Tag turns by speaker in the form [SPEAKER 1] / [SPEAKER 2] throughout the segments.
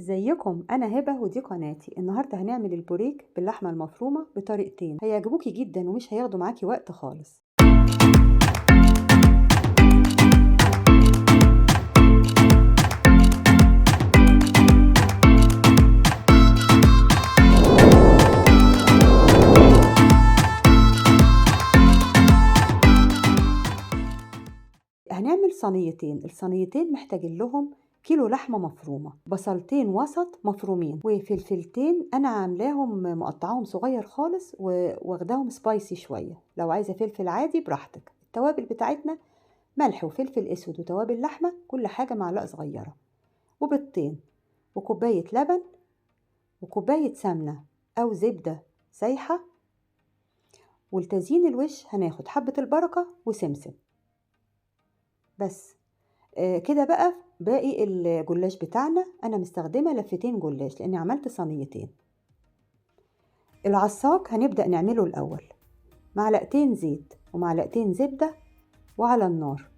[SPEAKER 1] ازيكم؟ انا هبه ودي قناتي. النهارده هنعمل البوريك باللحمه المفرومه بطريقتين هيعجبوكي جدا ومش هياخدوا معاكي وقت خالص. هنعمل صينيتين، الصينيتين محتاجين لهم كيلو لحمه مفرومه، بصلتين وسط مفرومين، وفلفلتين انا عاملاهم مقطعاهم صغير خالص واخداهم spicy شوية، لو عايزه فلفل عادي براحتك. التوابل بتاعتنا ملح وفلفل اسود وتوابل لحمه، كل حاجة معلقه صغيرة، وبيضتين، وكوبايه لبن، وكوبايه سمنه او زبدة سايحه. ولتزيين الوش هناخد حبه البركة وسمسم بس. كده بقى باقي الجلاش بتاعنا. انا مستخدمة لفتين جلاش لاني عملت صينيتين. العصاج هنبدا نعمله الاول. معلقتين زيت ومعلقتين زبدة وعلى النار،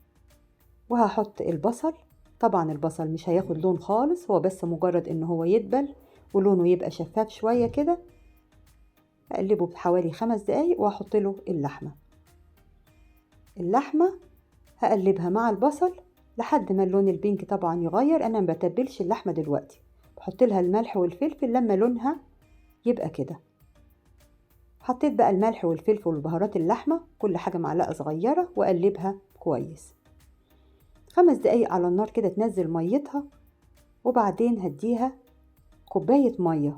[SPEAKER 1] وهحط البصل. طبعا البصل مش هياخد لون خالص، هو بس مجرد ان هو يدبل ولونه يبقى شفاف شوية كده. اقلبه بحوالي 5 دقايق واحط له اللحمة. اللحمة هقلبها مع البصل لحد ما اللون البينك طبعا يغير. انا ما بتبلش اللحمة دلوقتي، بحط لها الملح والفلفل لما لونها يبقى كده. حطيت بقى الملح والفلفل والبهارات اللحمة، كل حاجة معلقه صغيرة، واقلبها كويس 5 دقايق على النار كده تنزل ميتها. وبعدين هديها كوباية مية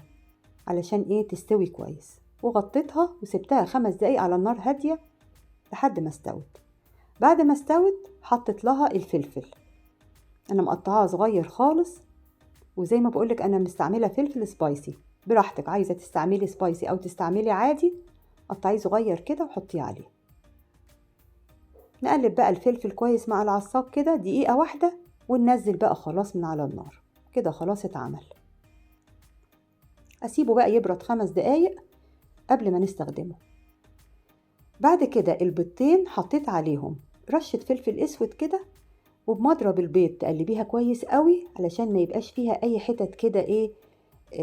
[SPEAKER 1] علشان ايه تستوي كويس، وغطيتها وسبتها 5 دقايق على النار هادية لحد ما استوت. بعد ما استوت حطيت لها الفلفل، انا مقطعاه صغير خالص، وزي ما بقولك انا مستعملة فلفل spicy، براحتك عايزه تستعملي spicy او تستعملي عادي، قطعية صغير كده وحطيه عليه. نقلب بقى الفلفل كويس مع العصاج كده دقيقة واحدة، وننزل بقى خلاص من على النار كده. خلاص اتعمل. اسيبه بقى يبرد 5 دقايق قبل ما نستخدمه. بعد كده البيضتين حطيت عليهم رشة فلفل اسود كده، وبمضرب البيض تقلبيها كويس قوي علشان ما يبقاش فيها اي حتت كده ايه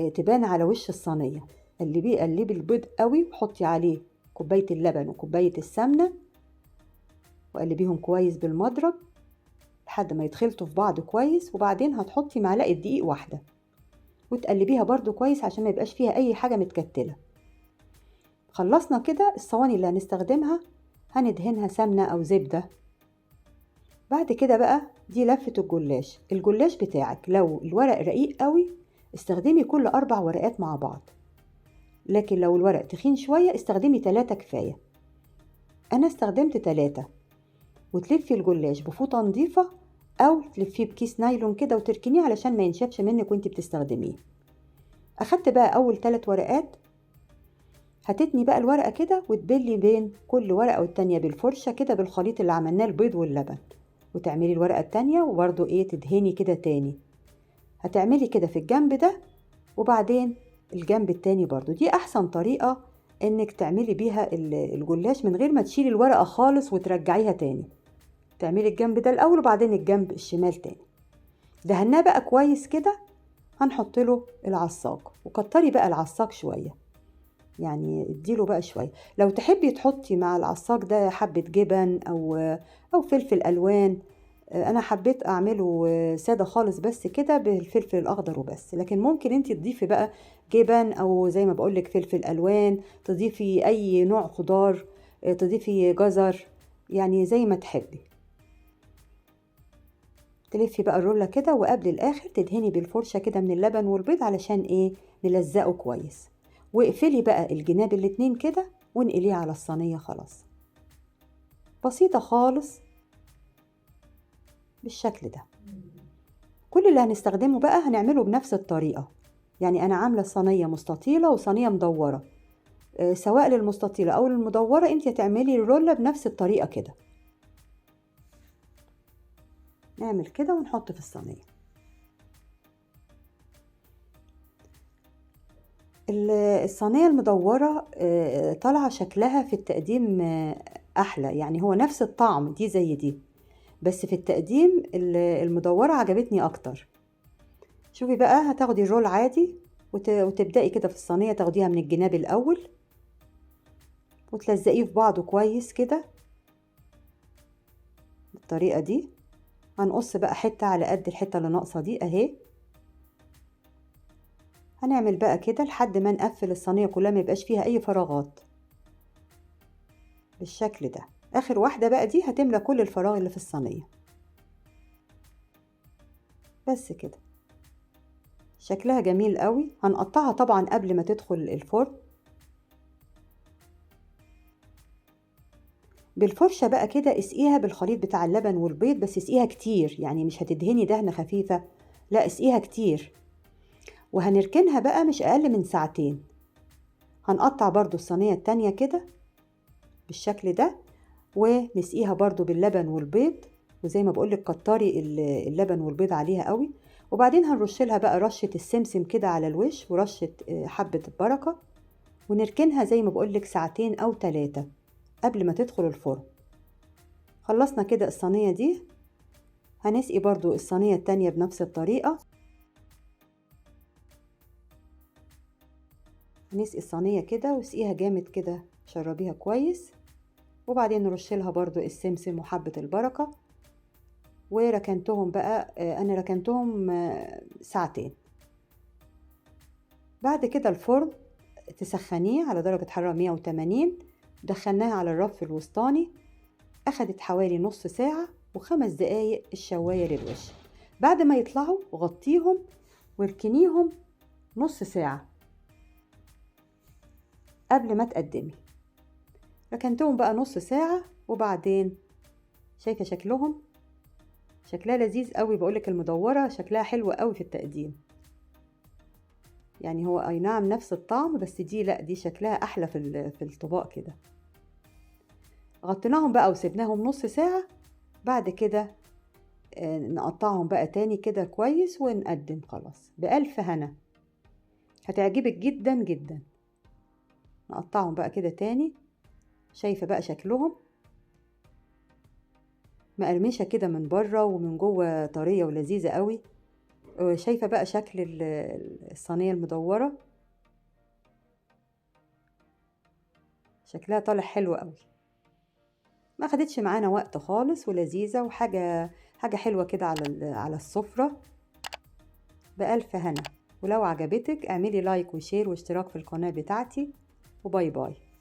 [SPEAKER 1] تبان على وش الصينية. قلبي البيض قوي وحطي عليه كوباية اللبن وكوباية السمنة، وقلبيهم كويس بالمضرب لحد ما يتخلطوا في بعض كويس. وبعدين هتحطي معلقة دقيق واحدة وتقلبيها برضو كويس عشان ما يبقاش فيها اي حاجة متكتلة. خلصنا كده. الصواني اللي هنستخدمها هندهنها سمنة او زبدة. بعد كده بقى دي لفة الجلاش. الجلاش بتاعك لو الورق رقيق قوي استخدمي كل 4 ورقات مع بعض، لكن لو الورق تخين شوية استخدمي 3 كفاية. انا استخدمت 3. وتلفي الجلاش بفوطة نظيفة او تلفيه بكيس نايلون كده وتركنيه علشان ما ينشفش منك وانتي بتستخدميه. اخدت بقى اول 3 ورقات. هتتني بقى الورقة كده وتبلي بين كل ورقة والتانية بالفرشة كده بالخليط اللي عملناه البيض واللبن، وتعملي الورقة التانية وبرده ايه تدهني كده تاني. هتعملي كده في الجنب ده وبعدين الجنب التاني برضو. دي احسن طريقة انك تعملي بيها الجلاش من غير ما تشيلي الورقة خالص وترجعيها تاني. تعملي الجنب ده الاول وبعدين الجنب الشمال تاني. دهناه بقى كويس كده. هنحط له العصاج، وكتري بقى العصاج شوية، يعني اديله بقى شوية. لو تحبي تحطي مع العصاج ده حبه جبن او فلفل الوان، انا حبيت اعمله ساده خالص بس كده بالفلفل الاخضر وبس، لكن ممكن انتي تضيفي بقى جبن او زي ما بقولك فلفل الوان، تضيفي اي نوع خضار، تضيفي جزر، يعني زي ما تحبي. تلفي بقى الرولة كده، وقبل الاخر تدهني بالفرشه كده من اللبن والبيض علشان ايه نلزقه كويس. واقفلي بقى الجناب الاتنين كده وانقليه على الصينية. خلاص بسيطة خالص بالشكل ده. كل اللي هنستخدمه بقى هنعمله بنفس الطريقة. يعني انا عاملة صينية مستطيلة وصينية مدورة، سواء للمستطيلة او للمدورة انت هتعملي الرولة بنفس الطريقة كده. نعمل كده ونحط في الصينية. الصينية المدورة طالعة شكلها في التقديم أحلى، يعني هو نفس الطعم دي زي دي، بس في التقديم المدورة عجبتني أكتر. شوفي بقى، هتاخدي ال roll عادي وتبدأي كده في الصينية، تاخديها من الجناب الأول وتلزقيه في بعضه كويس كده بالطريقة دي. هنقص بقى حتة على قد الحتة اللي ناقصة دي اهي. هنعمل بقى كده لحد ما نقفل الصينية كلها، ما يبقاش فيها اي فراغات بالشكل ده. اخر واحدة بقى دي هتملى كل الفراغ اللي في الصينية بس كده. شكلها جميل قوي. هنقطعها طبعا قبل ما تدخل الفرن بالفرشة بقى كده. اسقيها بالخليط بتاع اللبن والبيض، بس اسقيها كتير، يعني مش هتدهني دهنة خفيفة، لا اسقيها كتير. وهنركنها بقى مش اقل من ساعتين. هنقطع برضو الصينية التانية كده بالشكل ده، ونسقيها برضو باللبن والبيض، وزي ما بقولك كتري اللبن والبيض عليها قوي. وبعدين هنرش لها بقى رشة السمسم كده على الوش، ورشة حبة البركة، ونركنها زي ما بقولك ساعتين او 3 قبل ما تدخل الفرن. خلصنا كده الصينية دي. هنسقي برضو الصينية التانية بنفس الطريقة. هنسقي الصينية كده واسقيها جامد كده، شربيها كويس، وبعدين نرش لها برضو السمسم وحبة البركة. وركنتهم بقى، انا ركنتهم ساعتين. بعد كده الفرن تسخنيه على درجة حرارة 180، دخلناها على الرف الوسطاني، اخدت حوالي نص ساعة و5 دقايق الشواية للوش. بعد ما يطلعوا غطيهم واركنيهم نص ساعة قبل ما تقدمي. ركنتهم بقى نص ساعة، وبعدين شايفة شكلهم، شكلها لذيذ قوي. بقولك المدورة شكلها حلو قوي في التقديم، يعني هو اي نعم نفس الطعم، بس دي لا، دي شكلها احلى في الطباق كده. غطيناهم بقى وسيبناهم نص ساعة. بعد كده نقطعهم بقى تاني كده كويس ونقدم. خلاص بألف هنا، هتعجبك جدا جدا. نقطعهم بقى كده تاني. شايفة بقى شكلهم مقرمشة كده من بره ومن جوه، طرية ولذيذة قوي. شايفة بقى شكل الصينية المدورة، شكلها طالع حلو قوي. ما خدتش معانا وقت خالص، ولذيذة، وحاجة حلوة كده على السفرة. بألف هنا. ولو عجبتك اعملي like و share واشتراك في القناة بتاعتي، و bye bye.